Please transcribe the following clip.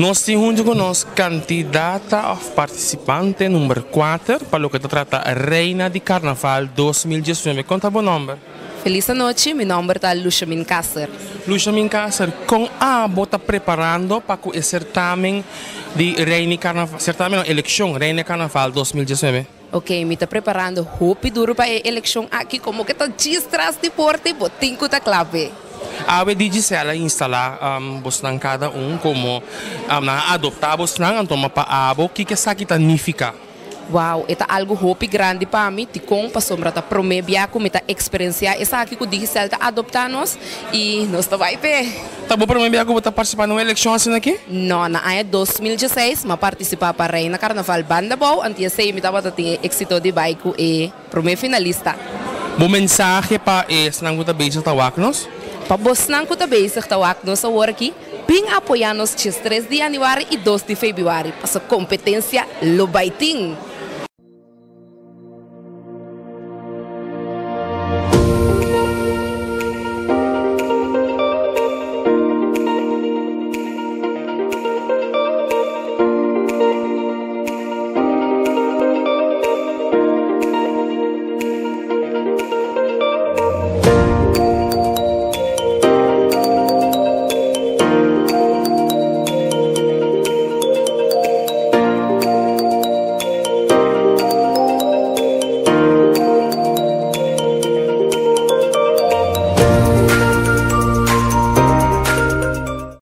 Nos tin huntu ku nos kandidata òf partisipante number kuater pa loke ta trata Reina di Karnaval 2019. Kon ta bo nòmber? Felis anochi, mi nòmber ta Lushamin Kasser. Lushamin Kasser, kon abo ta preparando pa ku e sertamen di Reina di Karnaval, sertamen no, elekshon Reina di Karnaval 2019? Ok, mi ta preparando hopi duru pa e elekshon aki, komo ke ta djis tras di porta i bo tin ku ta kla p'e. Awe Digicel a instalá bosnan kada un komo nan a adoptá bosnan, anto ma pa abo kiko esaki ta nifiká? Wow, e ta algu hopi grandi pa mi, dikon? Pasobra ta promé bia ku mi ta eksperensiá esaki ku Digicel ta adoptá nos i nos ta bai p'e. Ta bo promé bia ku bo ta partisipá na un elekshon asina aki? No, na aña 2016 mi a partisipá pa Reina Karnaval Bandabou, anto esei mi tabata tin e éksito di bai ku e promé finalista. Bo mensahe pa esnan ku ta bezig ta wak nos? Pa bosnan ku ta bezig ta wak nos awor aki, Bin apoyá nos 13 di yanüari i 2 di febrüari, paso kompetensia lo bai tin!